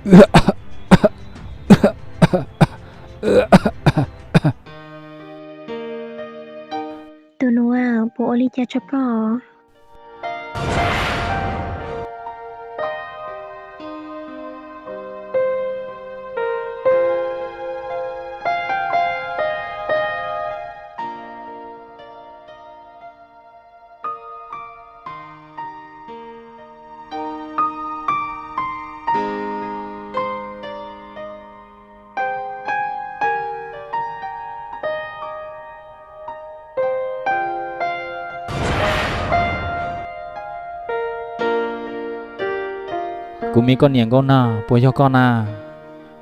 Tus nus, puas ua li cas rau koj? Kuv me koj niam Nkauj Nag, puas yog koj na?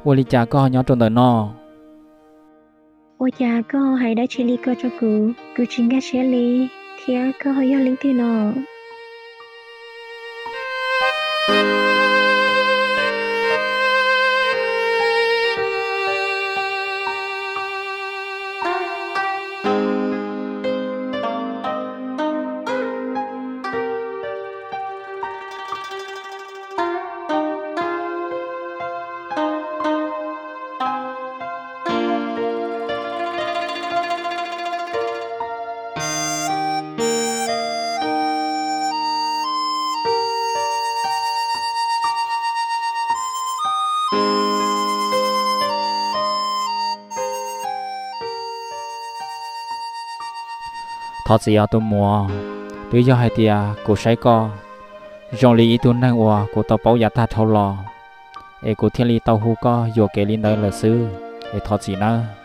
Ua li cas koj ho nyob rau ntawm no? Ua cas koj ho hais dab tsi li ko rau kuv? Kuv tsis nkag siab li, thiab koj ho yog leej twg no? Thov txim os tus muam, twb yog hais tias kuv saib koj zoo li ib tug neeg uas kuv tau paub yav tag dhau los, es kuv thiaj li tau hu koj yuam kev li ntawd lawm xwb, es thov txim nawb.